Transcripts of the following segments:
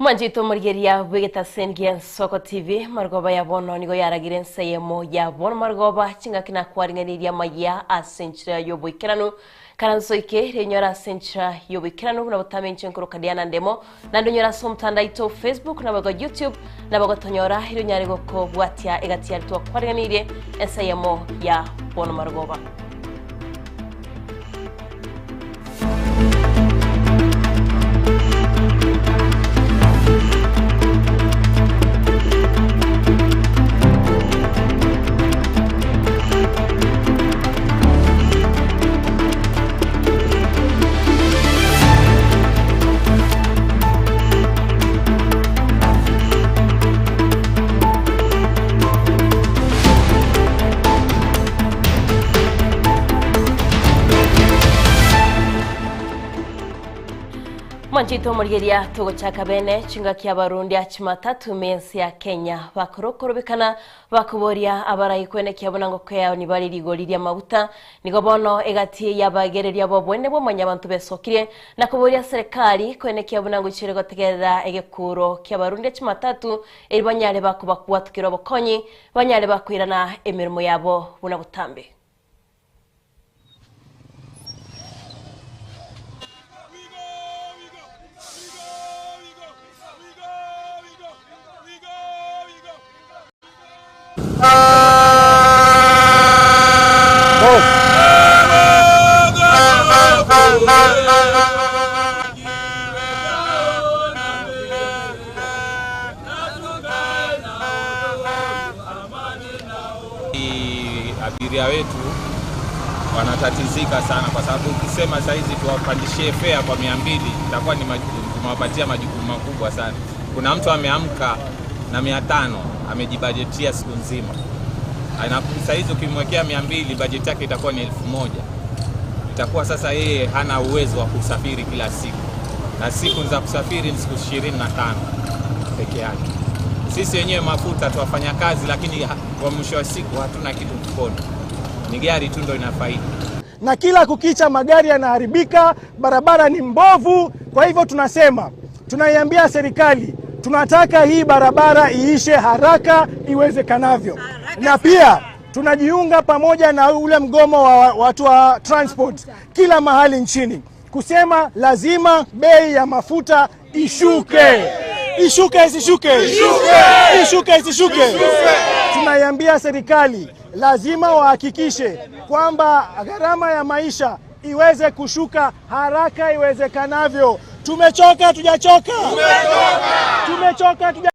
Mwanchete omorigereria bw'egetasen gia Nsoko TV, marogoba ya bono nigo yaragire ense eyemo ya bono marogoba chingaki nakwaring'anirie amayia ase enchera y'oboikeranu. Karanso ike rinyore ase enchera y'oboikeranu buna botame inche nkoroka Diana Ndemo, naende onyore ase omotandao aito o Facebook naboigo YouTube, nabo gotonyora erio onyare gokobwatia egati yaria twakwaring'anirie ense eyemo ya bono marogoba. Mwanchete omorigeria togochaka bene chingaki abarundi achimatatu ime ense ya Kenya bakorokorobekana bakoboria abarai kwenekia buna ngokea nibare rigori ri'amaguta Nigo bono egati y'abaegereria b'oboene bw'omonyabanto besokirie, na koboria serikali koenekia buna ngochiire gotegerera egekuuro ki'abarundia chimatatu, erio banyare bakobabwatukera obokonyi, banyare bakoirana emeremo yabo buna botambe. Abiria wetu wanatatizika sana kwa sababu ukisema saizi tuwapandishie fea kwa 200 itakuwa ni tumewapatia majukumu makubwa sana. Kuna mtu ameamka na 500 amejibajetia siku nzima, saizi ukimwekea 200 bajeti yake itakuwa ni 1000. Itakuwa sasa yeye hana uwezo wa kusafiri kila siku, na siku za kusafiri ni siku 25 peke yake. Sisi wenyewe mafuta tuwafanya kazi, lakini kwa mwisho wa siku hatuna kitu mfukoni, ni gari tu ndo ina faida. Na kila kukicha magari yanaharibika, barabara ni mbovu. Kwa hivyo tunasema, tunaiambia serikali tunataka hii barabara iishe haraka iwezekanavyo, na pia tunajiunga pamoja na ule mgomo wa watu wa transport kila mahali nchini kusema lazima bei ya mafuta ishuke, ishuke, isishuke, ishuke, isishuke. Tunaiambia serikali lazima wahakikishe kwamba gharama ya maisha iweze kushuka haraka iwezekanavyo. Tumechoka, tujachoka? Tumechoka, tuja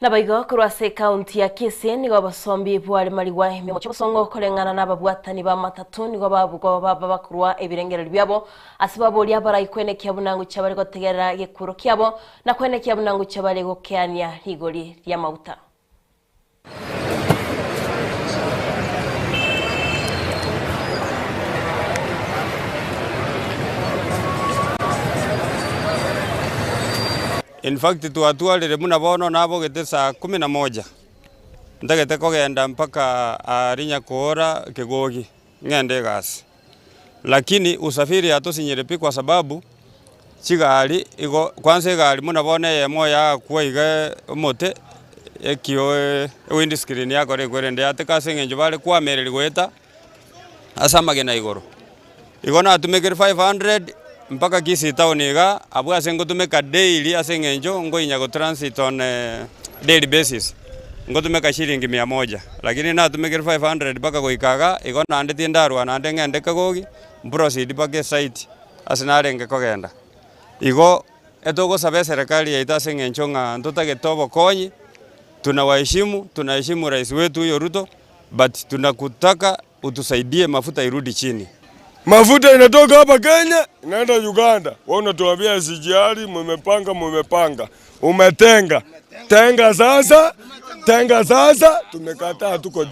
Naboigo korwa ase ekaunti ya Kisii nigo obosombi bwaremarigwa emeremo chi'obosongo koreng'ana nababwatani b'amatatu nigo babugwa baba bakorwa ebirengererio biabo ase baboria abarai kwenekia buna ngochia bare gotegerera egekuro kiabo na kwenekia buna ngochia bare gokeania rigori ri'amaguta. In fact twatwarire buna bono nabogete saa kumi na moja, ntagete kogenda mpaka aria Nyakoora Kegogi ng'ende egasi. Lakini usafiri yatosinyire pi kwa sababu chigari igo kwanza egari buna bono eyemo yaakwa iga omote ekio ewindscreen yakora ekwerende yateka ase eng'encho bare koamereri goeta ase amagena igoro. Igo natumekire 500 mpaka Kisii town igaa, abwo ase ngotumeka daily ase eng'encho nkoinya go transit on a daily basis, ngotumeka shilingi mia moja, lakini natumekire 500 mpaka goika igaa, igo naende tindarwa naende ng'ende Kegogi, mproceed mpaka esite ase narenge kogenda. Igo etogosaba eserekari yaito ase eng'encho ng'a ntotagete obokonyi, tunawaheshimu, tunaheshimu rais wetu huyo Ruto, but tunakutaka utusaidie mafuta irudi chini. Mafuta inatoka hapa Kenya inaenda Uganda. Wewe unatuambia SGR mumepanga, mumepanga, umetenga tenga sasa, tenga sasa, tumekataa, tuko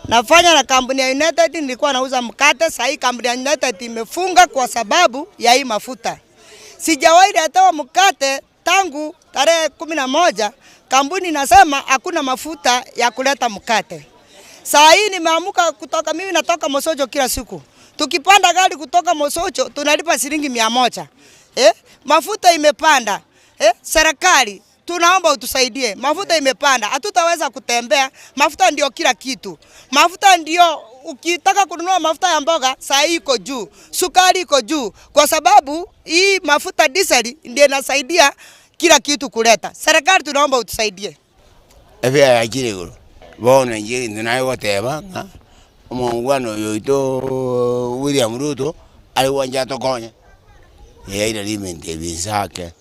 Nafanya na kampuni ya United, nilikuwa nauza mkate. Sasa hii kampuni ya United imefunga kwa sababu ya hii mafuta. Sijawahi letewa mkate tangu tarehe 11. Kampuni inasema hakuna mafuta ya kuleta mkate. Saa hii nimeamuka kutoka, mimi natoka Mosojo kila siku. Tukipanda gari kutoka Mosocho tunalipa shilingi mia moja eh, mafuta imepanda eh, serikali tunaomba utusaidie, mafuta imepanda, hatutaweza kutembea. Mafuta ndio kila kitu, mafuta ndio ukitaka kununua mafuta ya mboga saa hii iko juu, sukari iko juu, kwa sababu hii mafuta diesel ndio inasaidia kila kitu kuleta. Serikali tunaomba utusaidie. Efea yachire igoro, bono inche egento naye goteba ng'a omongwana oyo oito William Ruto are gwancha atokonye, eh airanie ebinto ebi inse ake,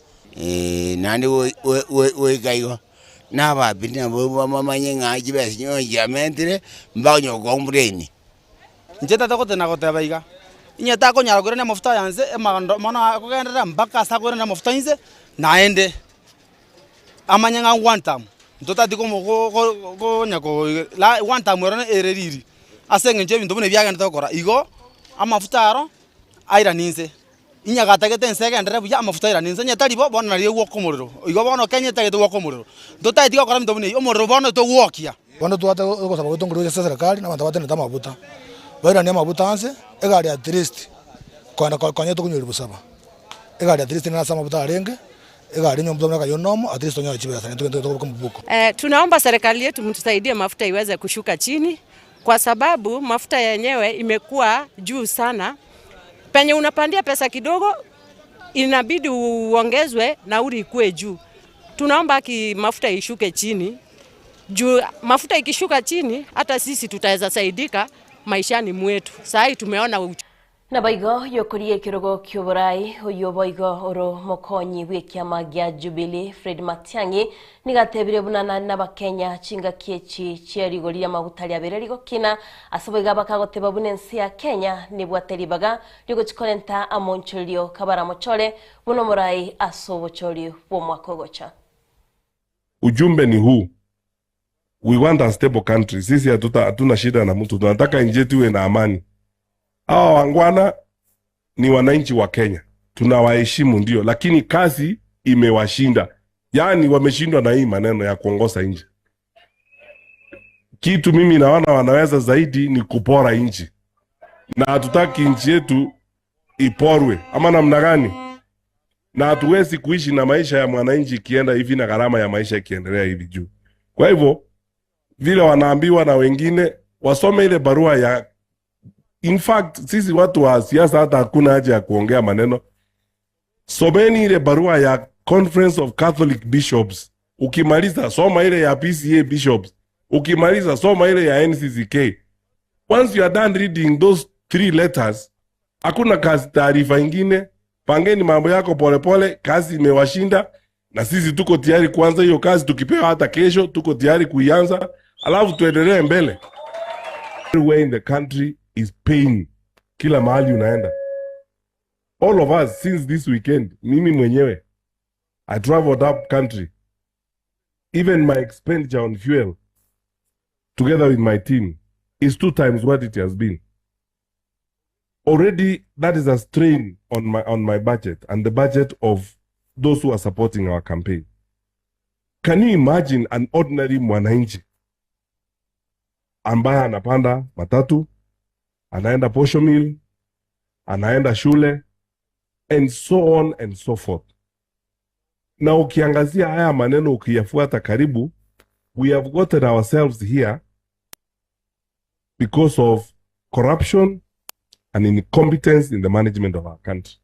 naende goi goi goi goika igo, na ababiria nabo bamanye ng'a chibesa chionsi chiamentire, mbakonyara gocomplain. Inche tata gotena goteba iga, inye takonyara koirania amafuta aya inse emagando mono akogenderera mpaka ase akoirania amafuta inse, naende amanye ng'a one term, ntotati komo go go konya ko la one term ero ere riri, ase eng'encho ebinto buna ebi agenderete gokora. Igo, amafuta aro airanie inse, inye gatagete ense egenderere buya amafuta airanie inse, onye tari bo, bono nario egwoka omorero. Igo bono Kenya etagete gwoka omorero, ntotageti gokora ebinto buna ebi, omorero bono togwokia. Bono twate ogosaba gwaito nkorwa ase eserekari na abanto batenenete amabuta, bairanie amabuta anse, egari at least kogenda konya tokonyoria bosaba, egari at least nere ase amabuta arenge, egari onye omonto buna nomo at least tonyore chibesa naintwe togende tobeke mobuko. Tunaomba serikali yetu mtusaidie mafuta iweze kushuka chini kwa sababu mafuta yenyewe imekuwa juu sana. Penye unapandia pesa kidogo inabidi uongezwe nauli ikue juu. Tunaomba ki mafuta ishuke chini juu mafuta ikishuka chini hata sisi tutaweza saidika maishani mwetu. Saa hii tumeona uchu. Naboigo yokoria ekerogo ki'oborai, oyio boigo oro mokonyi bw'ekiama gia Jubilee Fred Matiang'i nigo atebire buna nare n'Abakenya chingaki echi chie rigori ri'amaguta riabeire rigokina ase boigo abakagoteba buna ense ya Kenya nebwate ribaga riogochi korenta amonchorio kabaramochore buna omorai ase obochori bw'omwaka ogocha. Ujumbe ni huu, we want a stable country. Sisi hatuta hatuna shida na mtu, tunataka nchi yetu iwe na amani. Hawa wangwana ni wananchi wa Kenya, tunawaheshimu ndio, lakini kazi imewashinda, yaani wameshindwa na hii maneno ya kuongoza nchi. Kitu mimi naona wanaweza zaidi ni kupora nchi, na hatutaki nchi yetu iporwe, ama namna gani? Na hatuwezi kuishi na maisha ya mwananchi ikienda hivi na gharama ya maisha ikiendelea hivi juu. Kwa hivyo vile wanaambiwa na wengine wasome ile barua ya in fact, sisi watu wa siasa hata hakuna haja ya kuongea maneno. Someni ile barua ya Conference of Catholic Bishops. Ukimaliza soma ile ya PCA Bishops. Ukimaliza soma ile ya NCCK. Once you are done reading those three letters, hakuna kazi taarifa ingine. Pangeni mambo yako polepole, kazi imewashinda na sisi tuko tayari kuanza hiyo kazi. Tukipewa hata kesho, tuko tayari kuianza, alafu tuendelee mbele. Everywhere in the country is pain, kila mahali unaenda. All of us since this weekend, mimi mwenyewe I traveled up country, even my expenditure on fuel together with my team is two times what it has been. Already that is a strain on my, on my budget and the budget of those who are supporting our campaign. Can you imagine an ordinary mwananchi ambaye anapanda matatu, anaenda posho mill, anaenda shule and so on and so forth. Na ukiangazia haya maneno ukiyafuata karibu, we have gotten ourselves here because of corruption and incompetence in the management of our country.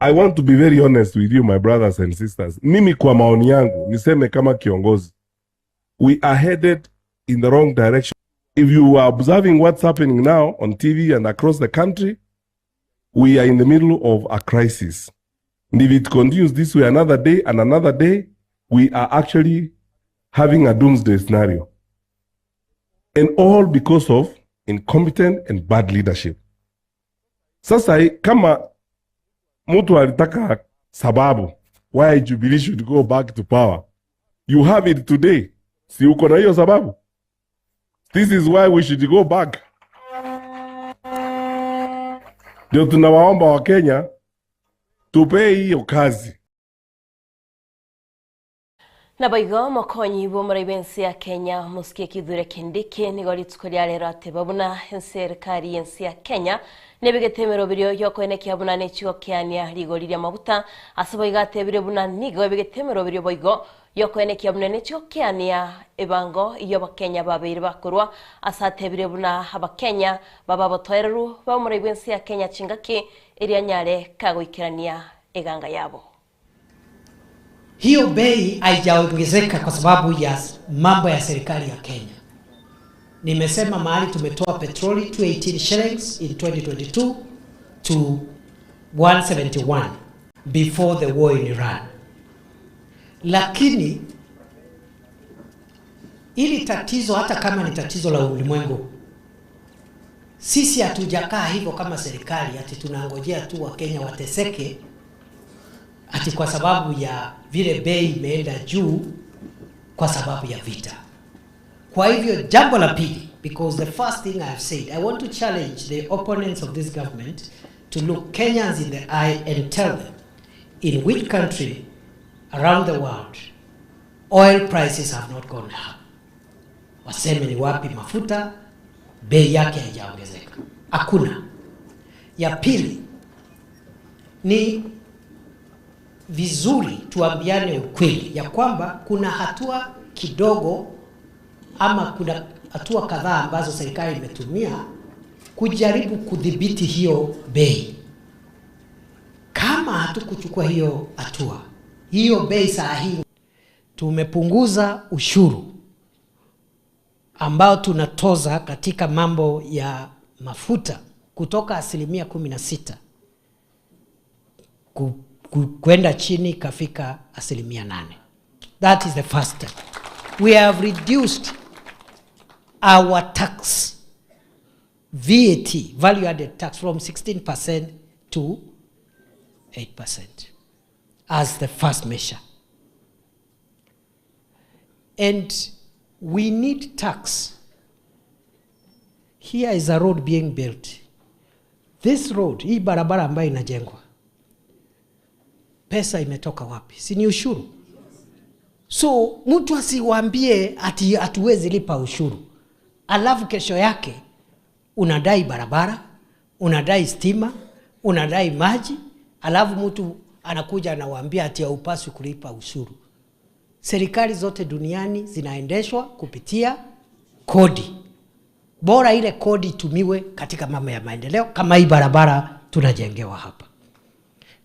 I want to be very honest with you my brothers and sisters. Mimi kwa maoni yangu niseme kama kiongozi, we are headed in the wrong direction. If you are observing what's happening now on TV and across the country, we are in the middle of a crisis. And if it continues this way another day and another day, we are actually having a doomsday scenario. And all because of incompetent and bad leadership. Sasa kama mtu alitaka sababu why Jubilee should go back to power, you have it today. Si uko na hiyo sababu? This is why we should go back. Ndio tunawaomba Wakenya tupee hiyo kazi. Naboigo omokonyi bw'omorai bw'ense ya Kenya Mosike Kithure Kindiki nigo rituko ria rero ateba buna enserikari y'ense ya Kenya nebegete emeroberio yokoenekia buna nechigokeania rigori ri'amaguta ase boigo atebire buna nigo ebegete emeroberio boigo yokoenekia buna nechigokeania ebango y'Abakenya babeire bakorwa ase atebire buna Abakenya babe abotoereru b'omorai bw'ense ya Kenya chingaki eria anyare kagoikerania eganga yabo. Hiyo bei haijaongezeka kwa sababu ya mambo ya serikali ya Kenya. Nimesema mahali tumetoa petroli 218 shillings in 2022 to 171 before the war in Iran. Lakini ili tatizo hata kama ni tatizo la ulimwengu, sisi hatujakaa hivyo kama serikali ati tunangojea tu Wakenya wateseke ati kwa sababu ya vile bei imeenda juu kwa sababu ya vita. Kwa hivyo jambo la pili, because the first thing I have said, I want to challenge the opponents of this government to look Kenyans in the eye and tell them in which country around the world oil prices have not gone up. Waseme ni wapi mafuta bei yake haijaongezeka? Hakuna. Ya pili ni vizuri tuambiane ukweli ya kwamba kuna hatua kidogo ama kuna hatua kadhaa ambazo serikali imetumia kujaribu kudhibiti hiyo bei. Kama hatukuchukua hiyo hatua, hiyo bei saa hii tumepunguza ushuru ambao tunatoza katika mambo ya mafuta kutoka asilimia 16 kwenda chini ikafika asilimia 8. That is the first step. We have reduced our tax, VAT, value added tax, from 16% to 8% as the first measure. And we need tax. Here is a road being built. This road, hii barabara ambayo inajengwa, pesa imetoka wapi? Si ni ushuru? So mtu asiwaambie ati hatuwezi lipa ushuru, alafu kesho yake unadai barabara, unadai stima, unadai maji, alafu mtu anakuja anawaambia ati haupaswi kulipa ushuru. Serikali zote duniani zinaendeshwa kupitia kodi. Bora ile kodi itumiwe katika mambo ya maendeleo, kama hii barabara tunajengewa hapa,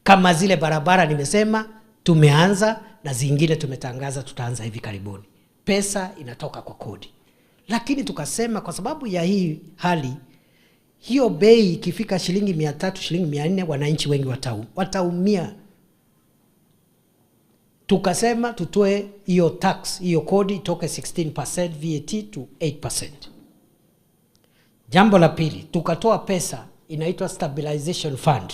kama zile barabara nimesema tumeanza na zingine tumetangaza tutaanza hivi karibuni. Pesa inatoka kwa kodi, lakini tukasema kwa sababu ya hii hali, hiyo bei ikifika shilingi 300, shilingi 400, wananchi wengi wataumia. Tukasema tutoe hiyo tax, hiyo kodi itoke 16% VAT to 8%. Jambo la pili, tukatoa pesa inaitwa stabilization fund,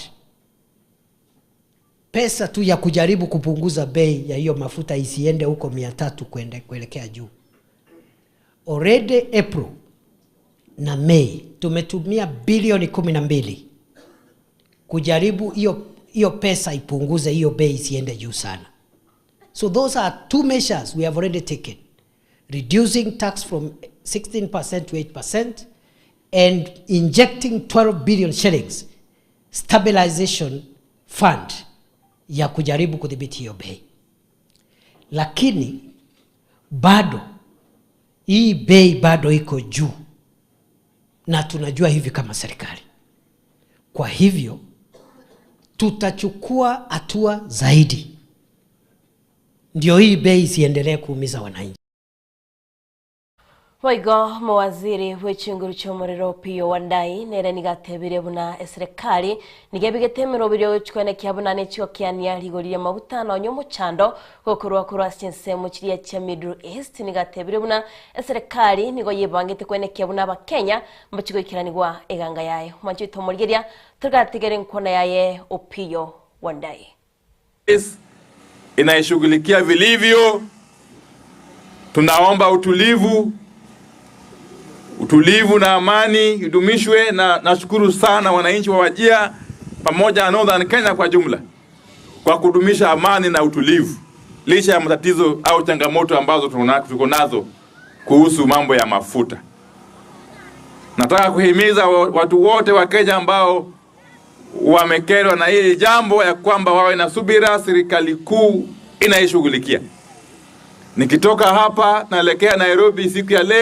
pesa tu ya kujaribu kupunguza bei ya hiyo mafuta isiende huko 300 kuelekea juu. Already April na May tumetumia bilioni 12 kujaribu hiyo pesa ipunguze hiyo bei isiende juu sana. So those are two measures we have already taken. Reducing tax from 16% to 8% and injecting 12 billion shillings stabilization fund ya kujaribu kudhibiti hiyo bei. Lakini bado hii bei bado iko juu, na tunajua hivi kama serikali. Kwa hivyo tutachukua hatua zaidi ndio hii bei isiendelee kuumiza wananchi. Boigo mowaziri bw'echinguru chi'omorero Opiyo Wandayi nere nigo atebire buna eserekari nigo ebigete emeroberi ogochikwana buna nechigokiania rigori ri'amaguta nonya omochando gokorwa korwa ase chinsemo chiria chia Middle East nigo atebire buna eserekari nigo yebangete kwenekia buna abakenya mbachigoikeranigwa eganga yaye. Omwancho oito omorigeria togatigere nkwana yaye Opiyo Wandayi. Inaishughulikia vilivyo. Tunaomba utulivu, utulivu na amani idumishwe, na nashukuru sana wananchi wa Wajir pamoja na Northern Kenya kwa jumla kwa kudumisha amani na utulivu. licha ya matatizo au changamoto ambazo tuko nazo kuhusu mambo ya mafuta. Nataka kuhimiza watu wote wa Kenya ambao wamekerwa na hili jambo ya kwamba wawe na subira, serikali kuu inaishughulikia. Nikitoka hapa naelekea Nairobi siku ya leo.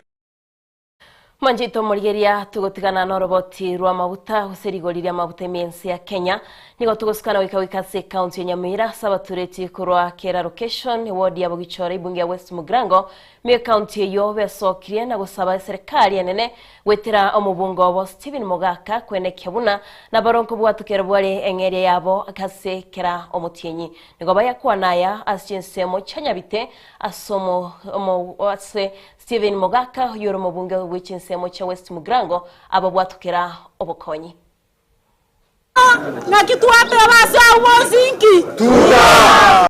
Mwanchito morigeria tugotigana na oroboti rwa maguta gose rigori ria maguta ime ense ya Kenya. Nigo tugosukana goika goika ase ekaunti ya Nyamira ase abatureti korwa Kera location ward ya Bogichora ebunge ya West Mugirango me ekaunti eyo besokirie na gosaba eserikali enene gwetera omobungo obo Stephen Mogaka kwenekia buna na baronko bwatukera bware eng'eria yabo ase kera omotienyi. Nigo bayakwanaya ase chinsemo chia ase omo ase Stephen Mogaka oyore omobunge bwe chinsemo chia West Mugirango abo bwatukera obokonyi.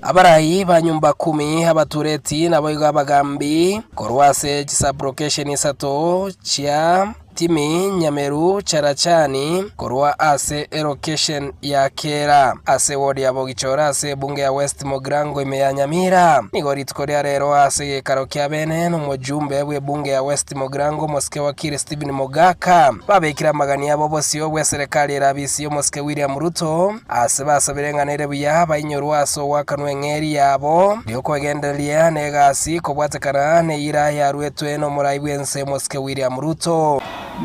Abarayi ba nyumba kumi abatureti nabo igo abagambi korwa ase chisublocation isato chia Timi Nyameru Charachani korwa ase elocation ya Kera ase ward ya Bogichora ase ebunge ya West Mugirango ime ya Nyamira. Nigo rituko ria rero ase gekaro kia bene nomojumbe bwe ebunge ya West Mugirango omosike wakili Stephen Mogaka. Babekire amagani abo bosio bwe serikali erabisi omosike William Ruto ase basabire ng'anere buya bainyorwa ase owakanwa eng'eri yabo. Riokwegendereria na egasi kobwatekana na eira yarwetwe nomorai bwense omosike William Ruto.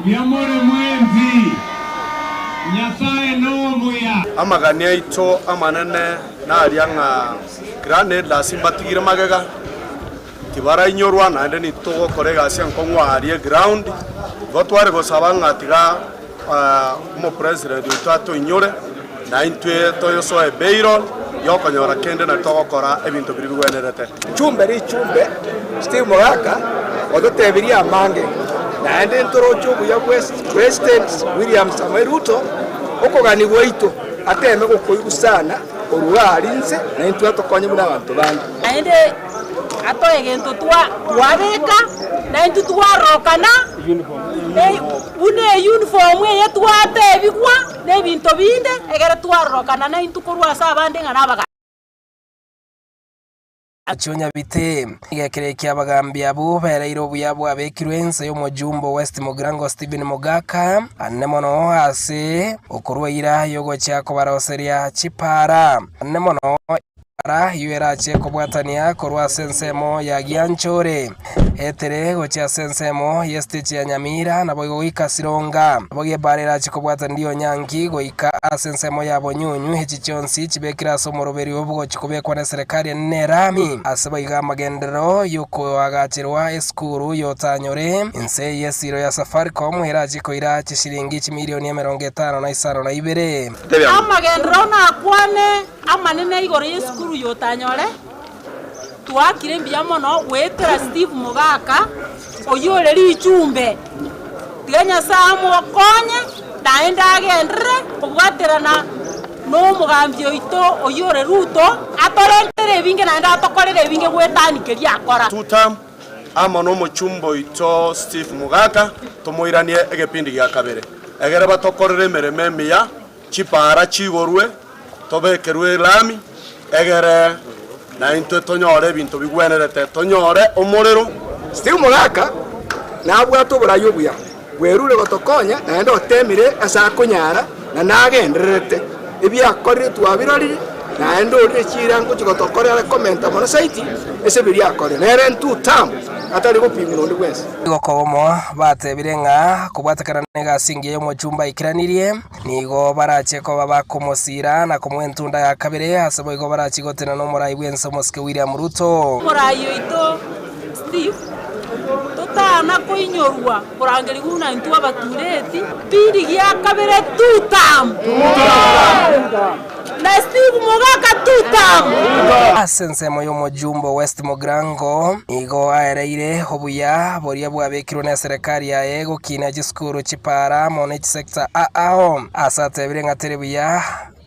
Nyamore mwenzi Nyasaye nomuya Amagani aito amanene naria ng'a granade lasimbatigire magega tibarainyurwa naende nitogokora egasi enkong'u aria ground igo tware gosaba ng'a tiga omopresident oito atoinyore na intwe toyosoe bail yokonyora kende na togokora ebinto biri bigwenerete. Chumbe richumbe Steve Mogaka ototebirie amange naende ntoroche obuya bwa President William Samoei Ruto okogani gwaito ateme gokoigwa sana korwa aria nse na intwe atokonye buna abanto bande. Naende atoe egento twabeka na intwe twarokana buna euniform eye twatebigwa na ebinto binde egere twarorokana na intwe korwa ase abande ng'a nabaga. Achio Nyabite gekere kia abagambi abu bereire obuya bwabekirwe ense y'omojumbe West Mugirango Stephen Mogaka ane mono ase okorwaira yogochia kobaroseria chipara ane mono ara iyo erache kobwatania korwa ase ensemo ya Gianchore etere gochia ase ensemo ya stage ya Nyamira nabo goika Sironga. Nabo gebara erache kobwatania Onyangi goika ase ensemo ya Bonyunyu echi chionsi chibekire ase omoroberi obogochi kobekwa na serikali enene erami ase baiga amagenderero yokoagacherwa esukuru yotanyore ense y'esiro ya Safaricom erache koira chishiringi chimilioni 52. Amagenderero nakwane amanene igoro y'esukuru yotanyore twakire mbuya mono gwetera Steve Mogaka oyore richumbe tiga Nyasaye amokonye naende agendere kobwaterana nomogambi oito oyore Ruto atorentere ebinge naende atokorere ebinge gwetanikeria akora. Tutam amo nomochumba oito Steve Mogaka tomoiranie egepindi gia kabere egere batokorere emeremo emiya chipara chigorwe tobekerwe elami egere na intwe tonyore ebinto bigwenerete tonyore omorero. Steve Mogaka nabwate oborai obuya bwerure gotokonya naende otemire ase akonyara na nagendererete ebiakorire twabirorire naende orire chira ngochi gotokorera komenta mono saiti ase biriakorire nere two term atari gopimwa nonde bwensi. Gokobomo batebire ng'a kobwatekana na egasi engiya y'omochumba aikiranirie nigo barache koba bakomosira na komoa entunda ya kabere ase boigo barachi gotena nomorai bwense omosike William Ruto. Omorai oito Steve totana koinyorwa korangeri buna intwe abatureti pindi gia kabere two term na Steve Mogaka two term. Ase ensemo y'omojumbe West Mugirango nigo aereire obuya boria bwabekirwe na serikali yaye gokina chisukuru chipara mono echisector ao ase atebire ng'a tere buya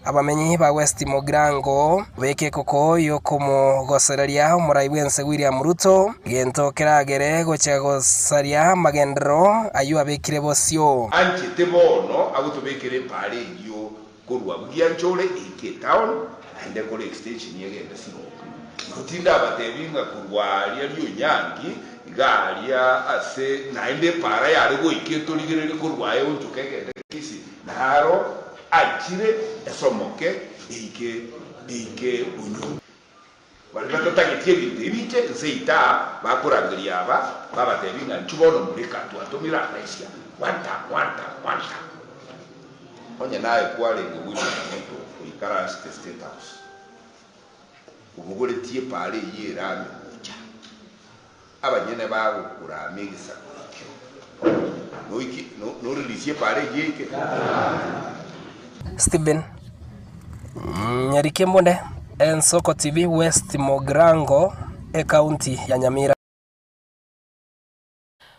abamenyi ba West Mugirango beke koko yokomogosereria omorai bwense William Ruto gento keragere gochia gosaria magenderero aywo abekire bosio. Anchete bono agotobekere epara eywo korwa Bugianchore eke town naende kore extension yegenda Sironga. Igo tindabatebi ng'a korwa aria rionyangi iga aria ase naende epaara yare goika etorigererie korwa aye onchoke egende Kisii, naro achire esomoke eike eike Bonyunyu. Baria batatageti ebinto ebi inche nse ita bakorangeria aba, babatebia ng'a inchuo bono moreka twatomire abaisia, one term, one term, one term. Onye naye kwarenge William Ruto oikaransete State House, obogoretie epaara eyio erame gocha, abanyene bagokorama egesaku ekio, noiki noririsie epaara eyio eike? Stephen Nyarikembunde, Ensoko TV, West Mugirango, Ekaunti ya Nyamira.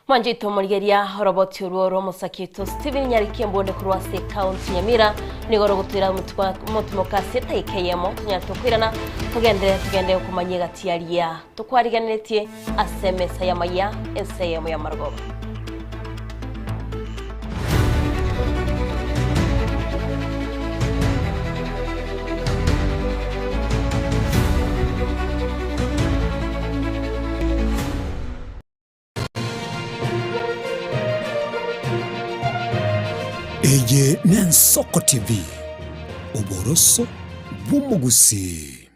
Mwanchete omorigeria oroboti orwo rw'omosaki oito Stephen Nyarikembunde korwa ase ekaunti Nyamira nigo rogotwera omotimoka ase etaika eyemo tonyare tokoirana togendere togende okomanya egati aria tokwarigeneretie ase emesa y'amaya ense eyemo y'amarogoba. Eye n'Ensoko TV, oboroso bw'omogusii.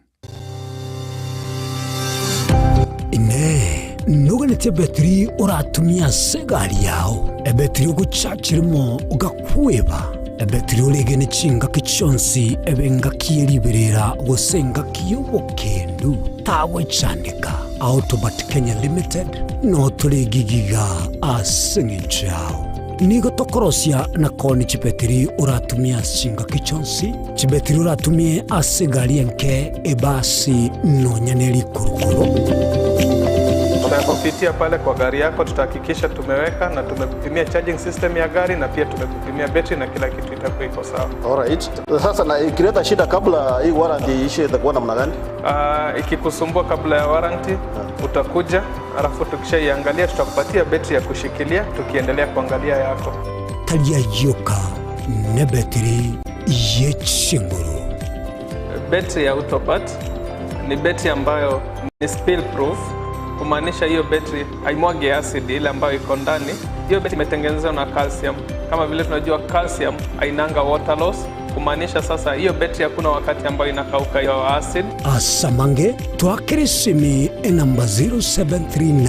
Inee! Noganetie ebetiri oratumie ase egari yao? Ebetiri ogochachera imo ogakweba? Ebetiri oregene chingaki chionsi ebe engaki ye riberera gose engaki y'obokendu? Tagwechandeka. Autobat Kenya Limited notore egigiga ase eng'encho yao. Nigo tokorosia na koonia chibetiri oratumie ase chingaki chionsi, chibetiri oratumie ase egari enke, ebasi, nonya ne rikurukuru. Tutakupitia pale kwa gari yako, tutahakikisha tumeweka na tumekupimia charging system ya gari na pia tumekupimia betri na kila kitu itakuwa iko sawa. Alright. Sasa na ikileta shida kabla hii warranty iishe itakuwa namna gani? Ikikusumbua kabla ya warranty utakuja, alafu tukishaiangalia tutakupatia betri ya kushikilia tukiendelea kuangalia yako. Tari ayioka nebetiri ye chinguru. Betri ya Autobat ni betri ambayo ni spill proof, kumaanisha hiyo betri haimwagi acid ile ambayo iko ndani. Hiyo betri imetengenezwa na calcium. Kama vile tunajua calcium hainanga water loss, kumaanisha sasa hiyo betri hakuna wakati ambayo inakauka hiyo acid. Asamange twakere esimi enamba 0739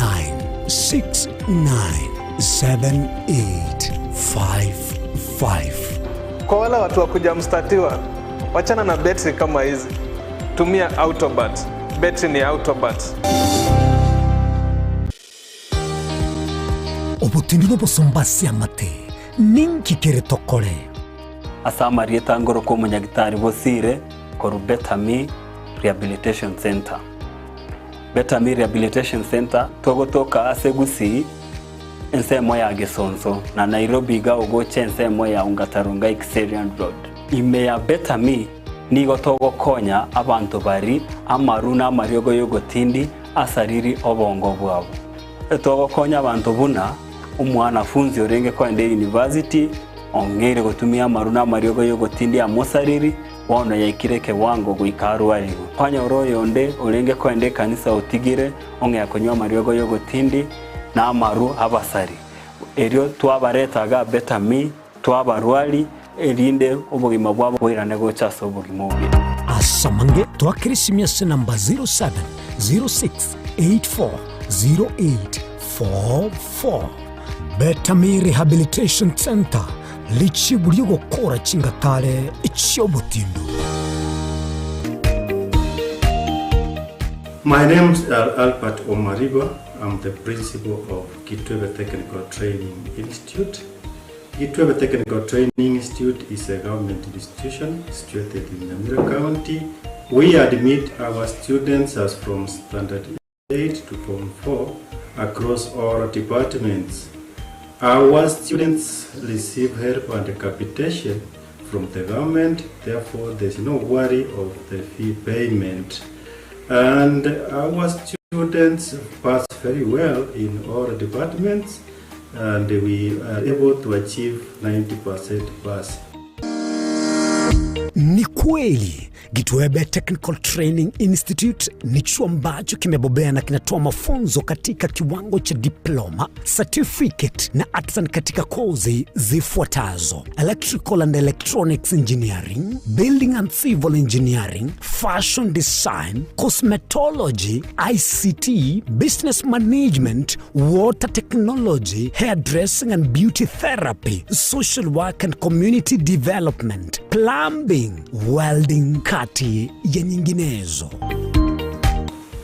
697855. Kwa wale watu wa kuja mstatiwa, wachana na betri kama hizi, tumia Autobat. Betri ni Autobat. Obotindi nobosomba ase amate, ninki kere tokore? Ase amarieta ngorokwa omonyagitari Bosire korwa Betami Rehabilitation Centre. Betami Rehabilitation Centre togotoka ase Gusii ensemo ya Gesonso na Nairobi iga ogocha ensemo ya Ongata Rongai Kiserian Road. Ime ya Betami nigo togokonya abanto bari amaru na amariogo y'ogotindi asariri obongo bwabo. Togokonya abanto buna omwanafunzi orenge kogenda eyunivasiti ong'eire gotumia amaru na amariogo y'ogotindia amosariri, bono yaikire ekewango goika arwarigwe. Kwanyora oyonde orenge kogenda ekanisa otigire ong'ea konywa amariogo y'ogotindi na amaru abasari. Erio twabareta iga Betami, twabarwari, erinde obogima bwabo boirane gocha ase obogima obuya. Ase amange twakere esimi ase namba 0706840844. Betami Rehabilitation Centre, richibu ri'ogokora chingatare chi'obotindu. My name is Albert Omariba. I'm the principal of Kitwebe Technical Training Institute. Kitwebe Technical Training Institute is a government institution situated in Nyamira County. We admit our students as from standard 8 to form 4 across all departments. Our students receive help and capitation from the government, therefore there's no worry of the fee payment. And our students pass very well in all departments and we are able to achieve 90% pass. Ni kweli Gitwebe Technical Training Institute ni chuo ambacho kimebobea na kinatoa mafunzo katika kiwango cha diploma, certificate na artisan katika kozi zifuatazo: electrical and electronics engineering, building and civil engineering, fashion design, cosmetology, ICT, business management, water technology, hairdressing and beauty therapy, social work and community development, plumbing, welding, kati ya nyinginezo.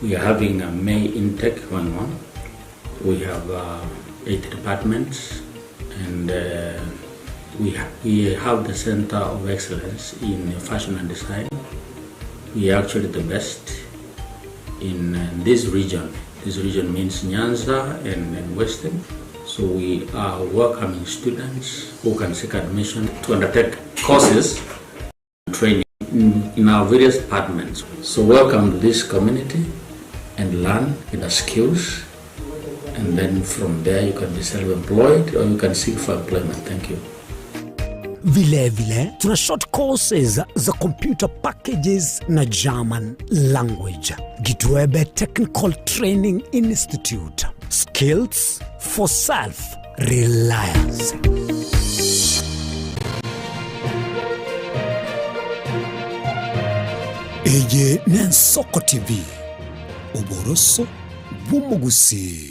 We are having a May intake going on. We have 8 departments and we have the Center of Excellence in Fashion and Design. We are actually the best in this region. This region means Nyanza and Western. So we are welcoming students who can seek admission to undertake courses and training in our various departments. So welcome to this community and learn the skills, and then from there you can be self-employed or you can seek for employment. Thank you. Vile vile tuna short courses za computer packages na German language. Gitwebe Technical Training Institute. Skills for self-reliance. Eye n'Ensoko TV, oboroso bw'omogusii.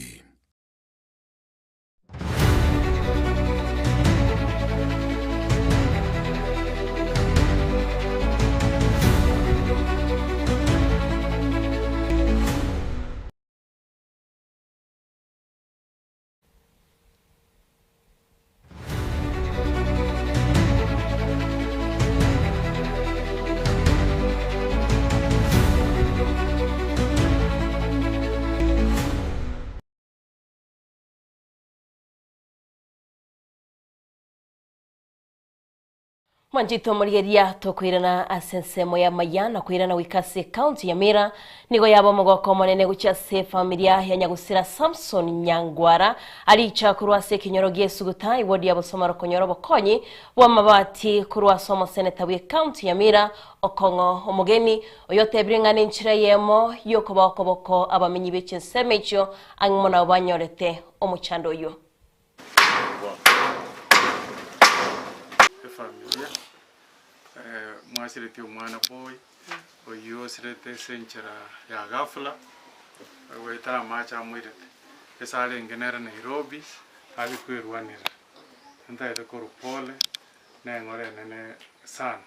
Mwanchete omorigereria tokoirana ase ensemo y'amaya na koirana goika ase ekaunti ya Nyamira nigo yaba omogoko omonene gochia ase efamilia ya nyagusira Samson Nyangwara aricha korwa ase ekenyoro gia Esuguta eward ya Bosomaro konyora obokonyi bw'amabati korwa ase omoseneta bw'ekaunti ya Nyamira Okong'o omogeni oyotebire ng'a nenchera eyemo y'okobao okoboko abamenyi be chinsemo echio ang'e mono abwo banyorete omochando oyio. Efamilia mwasiretie omwana boy oyio osirete ase enchera ya ghafla goetera amache amoirete ase arenge nere Nairobi aria kwerwanerera ntagete korwa pole neng'ora enene sana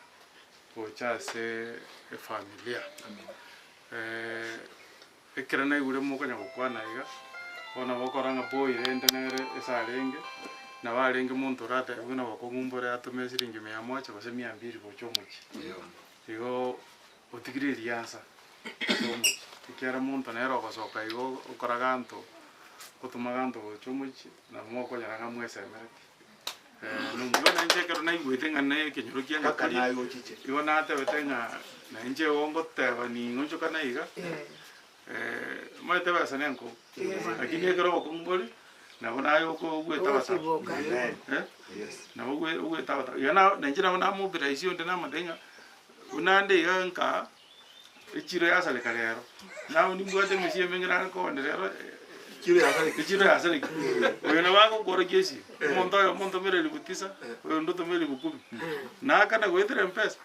gocha ase efamilia Ekero naigure mokonya gokwana iga, bono bokora ng'a boy rende nere ase arenge, nabo arenge monto oratebe buna bokong'u mbore atome esiringi mia moja gose mia mbiri gocha omochie. Igo otigire eriansa ase omochie, ekiagera monto nere ogosoka igo okora ganto, otoma ganto gocha omochie, nabo mokonyora ng'a mwesemereti. Igo nainche ekero naigwete ng'a ne ekenyoro kia Nyakuri, igo natebete ng'a nainche igo ngoteba ning'o nchokana iga, omanyete ebesa ne enkong'u, lakini ekero obokong'u bore, nabo naye oko ogwete abataka, nabo ogwe ogwete abataka. Iga na nainche nabo namobilise onde namotebia ng'a buna nde iga nkaa. Echiro yasareka rero, nabo nimbwate emesie emenge nare koonia rero echiro yasareka. Oyo nabo agokorokia esio, omonto oyomo ontomere elifu tisa, oyonde otomere elifu kumi. Naakana goetera mpesa,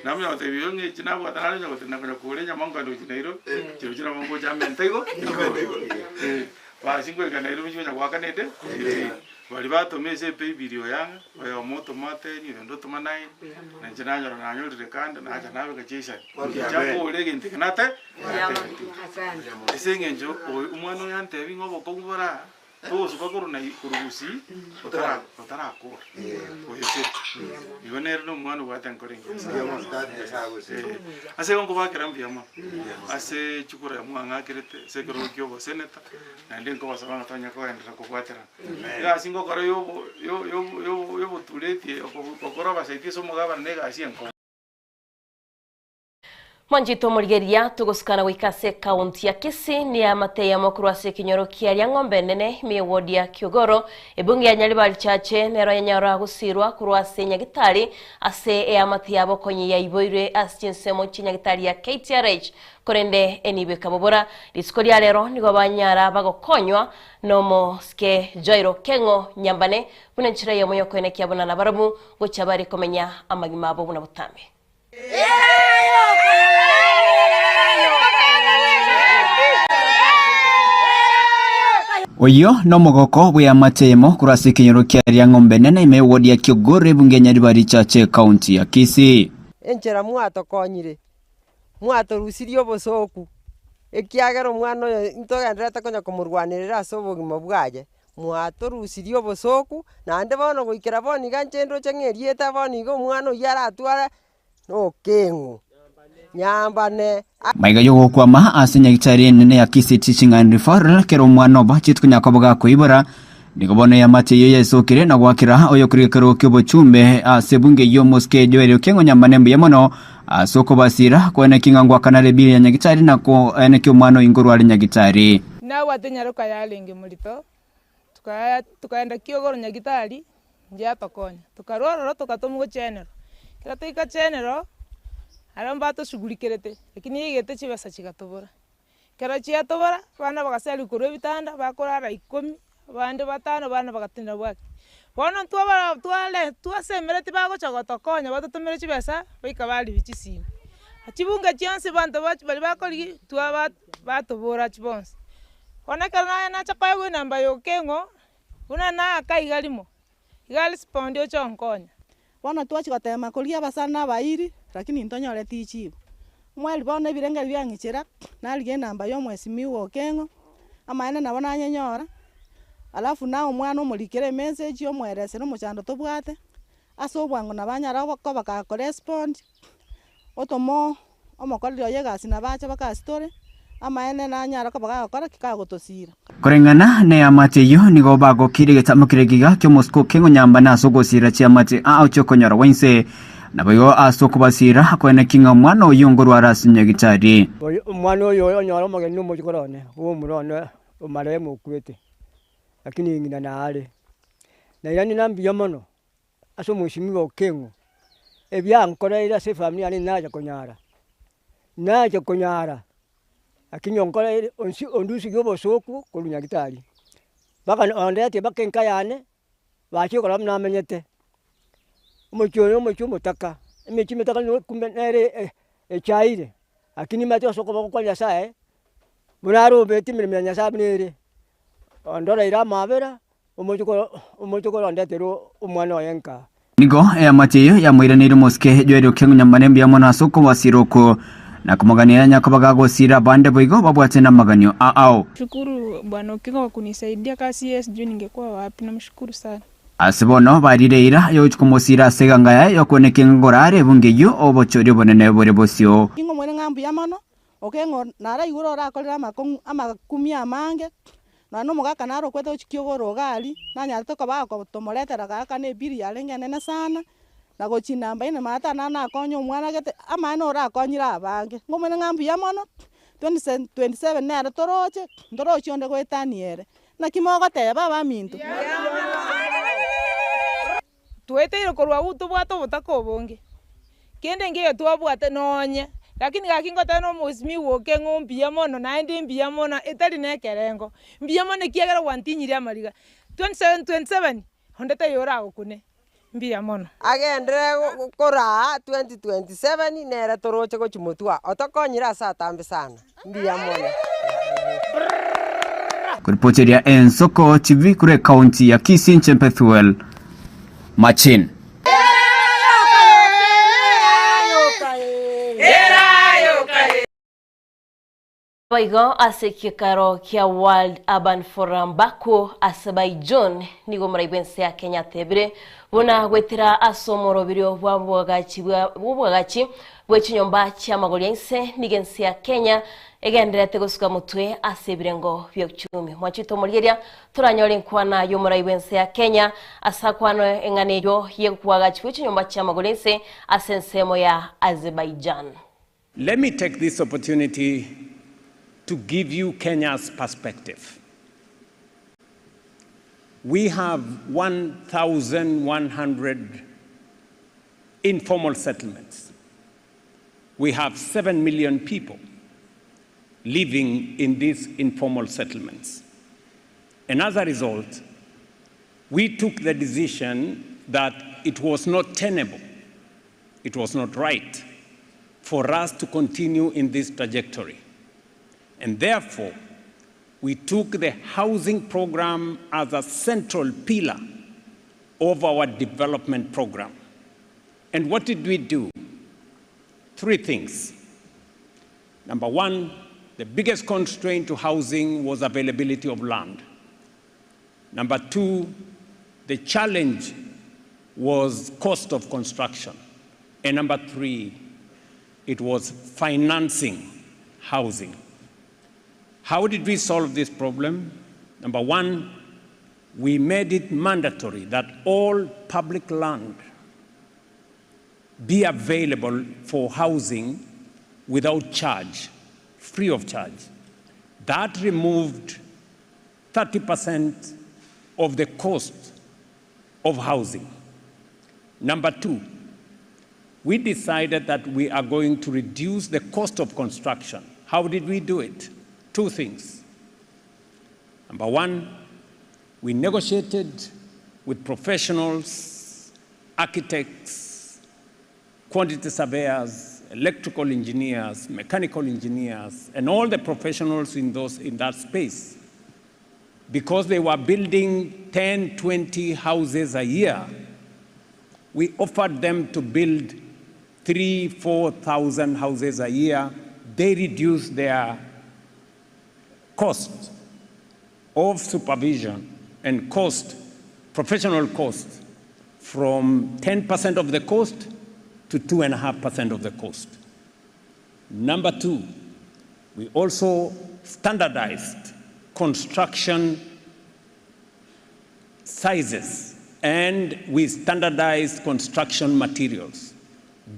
namanya gotebia oyo ng'a echi nabwate nare onye gotenena konya kogora enyama nkogenda gochia Nairobi, chirochio nabo ngocha amente igo, basi ngoika Nairobi nchi konya goakana ede edeni. Baria batoma ase epaybill oyang'e, oyomo otoma ten, oyonde otoma nine, na inche nanyora nanyorire kande, nacha nabeka chiaisani. Inche nkogora egento eke nate natebetigwe. Ase eng'encho oyo omwana oyo antebi ng'a obokong'u bore aa, togosuka korwa nai korwa gusii, otara otarakora, oetire. Igo nere na omwana obwate enkoro engiya sana. Eh, ase igo nkobakera mbuya mono, ase chikura mwang'akerete, ase ekerogo kia oboseneta, naende nkobasaba ng'a tonya kogenderera kobwaterana. Egasi ngokora y'obotureti eye, gokora obasaiti ase omogabana na egasi enkong'u. Mwanchete omorigereria, togosukana goika ase ekaunti ya Kisii neamate eyemo korwa ase ekenyoro kia Riang'ombe enene ime y'ewodi ya Kiogoro. Ebunge ya Nyaribari Chache nero yanyara gosirwa korwa ase nyagitari ase eamate yabo konye yaiboirwe ase chinsemo chia nyagitari ya KTRH korende enibo ekabobora. Rituko ria rero nigo banyara bagokonywa nomosike Jairo Keng'o Nyambane buna enchera eyemo yokoenekia buna nabarabwo gochia bare komenya amagima abo buna botambe. Oyio nomogoko bw'eamate eyemo korwa ase ekenyoro kia Riang'ombe Nene ime y'ewodi ya Kiogoro ebunge ya Nyaribari Chache ekaunti ya Kisii. Enchera mwatokonyire, mwatorusirie obosooku, ekiagera omwana oyo ntogendererete konya komorwanerera ase obogima bwaye, mwatorusirie obosooku, naende bono goikera bono iga inche ndoche ng'a erieta bono iga omwana oyio aratware nokeng'u, nyambane. Maiga y'ogokwama ase nyagitari enene ya Kisii Teaching and Referral kera omwana obo achete konya koba gakoibora nigo bono eamate eyio yaesokire na goakera oyokorigia ekerogo ki'obochumbe ase ebunge eyio omosike Joel Okengo Nyambane mbuya mono ase okobasira koenekia ng'a ngwakanare ebiri ya nyagitari na koenekia omwana oyo nkorware nyagitari. Nabwate nyaroka yarenge morito, tukaya tukaenda kiogoro nyagitari, inche atokonya. Tokarwa ororo togatomwa gochia general. Ekero twaika general, aria mbatoshughulikerete, lakini yaigete chibesa chigatobora. Ekero chiatobora, abana bagaseria korwa ebitanda, bakorara ikomi, abande batano, abana bagatenena bwaki. Bono intwe abara tware twasemeretie bagocha gotokonya batotomere chibesa, baika baribia chisimu. Chibunge chionsi abanto bachi baria bakorigia twaba batobora chibonsi. Bono ekero naye nacha koegwa enamba ya okeng'o, buna naaka iga rimo, iga arespondi oche onkonye. Bono twachia gotema koria abasani na abairi, lakini ntonyoreti richibu. Omweri bono ebirengeri biang'ichera, narigia enamba ya omwesimigwa Okeng'o, amaene nabo nanyenyora, alafu naye omwana omorikere emessage omoeresere omochando tobwate, ase obwango nabo anyara koba gakorespond, otoma omokoreri oye egasi nabo ache mpaka ase tore, amaene nanyara koba gagokora ki? Kagotosira. Koreng'ana neamate eyio nigo bagokire egetamo keria giga ki'omosiko keng'onyambana ase ogosiira chiamate ao chi'okonyora gwa inse, naboigo ase okobasiira koeneki ng'a omwana oyio nkorware ase nyagitari. Omwana oyo onyore omogeni na omochokoro one, bw'omura one omarehemu okwete, lakini ng'ina nare. Nairanire mbuya mono ase omwesimigwa Okeng'o, ebiankoreire ase efamiri yane nacha konyara, nacha konyara, lakini onkoreire onsi ondusirie obosoku korwa nyagetari, mpaka ondetie mpaka enka yane, bachire korora buna namenyete. Omochie oyo nomochie omotaka, emechie emetaka nigo kumbe nere echaire, lakini nimanyete ase okoboko kwa Nyasaye, buna arobeti emeremo ya Nyasaye buna ere, ondoreire amabera. Omochokoro ondetere omwana oye nka. Nigo eamate eyio yamoiraneire omosike Joeli Okeng'u Nyambane mbuya mono ase okobasira okwo, na komoganera nyakoba gagosira abande boigo babwate namaganio ao. Shukuru bwana Okengo kwa kunisaidia kasi yeye sijui ningekuwa wapi namshukuru sana. Ase bono barire eira y'ogochia komosira ase eganga yaye y'okoenekia ng'a ngorare ebunge eyio obochori obonene bore bosio. Ing'o mwene ng'a mbuya mono, Okeng'o naraigure orakorere amakong'u amakumia amange, nonya na omogaka naro okwete gochia kiogoro iga aria, nanyarete koba agotomoretera gaka na ebiri yarenge enene sana, na gochia namba ine mara tana nakonya omwana gete, amaene orakonyire abange. Ng'o omwene ng'a mbuya mono, 2027 nere toroche, ntorochi onde goetania ere. Naki mogoteba abaminto? Twaeteire korwa agwo tobwate obotaka obonge, kende nkeiyo twabwate nonye, lakini gaki ngoteba na omosimiwa oke ng'o mbuya mono naende mbuya mono etari na ekerengo, mbuya mono ekiagera gwantinyirie amariga 2027 onde taiyo oragokune, mbuya mono. Agenderere koraa 2027 nere toroche gochia motwe aa, otokonyire ase atambe sana, mbuya mono. Koripoteria Ensoko TV korwa ekaunti ya Kisii inche Bethuel Machin. Boigo ase ekiekaro kia World Urban Forum Baku, Azerbaijan, nigo omorai bw'ense ya Kenya atebire buna goetera ase omoroberio bw'oboagachi bw'oboagachi bwe chinyomba chi'amagori a inse nigo ense ya Kenya egendererete gosuka motwe ase ebirengo bia uchumi. Mwachete omorigeria toranyore enkwana y'omorai bw'ense ya Kenya ase akwane eng'ana eyio y'oboagachi bwe chinyomba chi'amagori a inse ase ensemo ya Azerbaijan. Let me take this opportunity to give you Kenya's perspective. We have 1,100 informal settlements. We have 7 million people living in these informal settlements. And as a result, we took the decision that it was not tenable, it was not right for us to continue in this trajectory. And therefore, we took the housing program as a central pillar of our development program. And what did we do? Three things. Number one, the biggest constraint to housing was availability of land. Number two, the challenge was cost of construction. And number three, it was financing housing. How did we solve this problem? Number one, we made it mandatory that all public land be available for housing without charge, free of charge. That removed 30% of the cost of housing. Number two, we decided that we are going to reduce the cost of construction. How did we do it? Two things. Number one, we negotiated with professionals, architects, quantity surveyors, electrical engineers, mechanical engineers, and all the professionals in, those, in that space. Because they were building 10, 20 houses a year, we offered them to build 3, 4,000 houses a year. They reduced their cost of supervision and cost, professional cost, from 10% of the cost to 2.5% of the cost. Number two, we also standardized construction sizes and we standardized construction materials.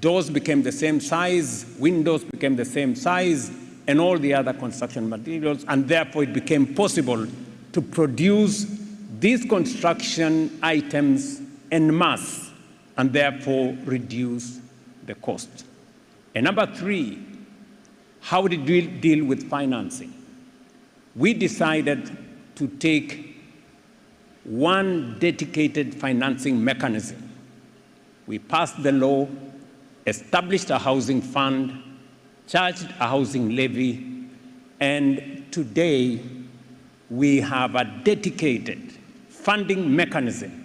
Doors became the same size, windows became the same size, and all the other construction materials, and therefore it became possible to produce these construction items en masse and therefore reduce the cost. And number three, how did we deal with financing? We decided to take one dedicated financing mechanism. We passed the law, established a housing fund, charged a housing levy, and today we have a dedicated funding mechanism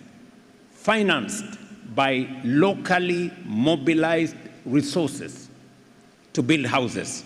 financed by locally mobilized resources to build houses.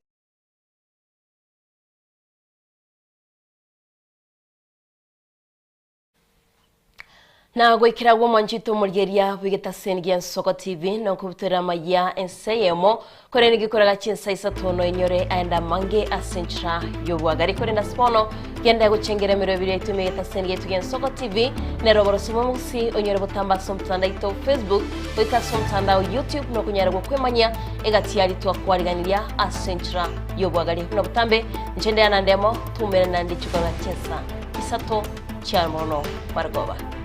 Na goikera gw'omwanchete omorigeria bw'egetaseni gia Nsoko TV na okobutorera amaya ense eyemo korende gikoraga chinsa isato noinyore aende amange ase enchera y'obwagare korende ase bono genda gochengera emeroberi yaito ime egetaseni giaito gia Nsoko TV nero oboroso bw'omogusii onyore gotamba ase omotandao oito Facebook goika ase omotandao YouTube na okonyara gokwemanyia egati yaria twakwariganiria ase enchera y'obwagare buna botambe inche nde naende amo toumerane naende chikoraga chinsa isato chia mono marogoba.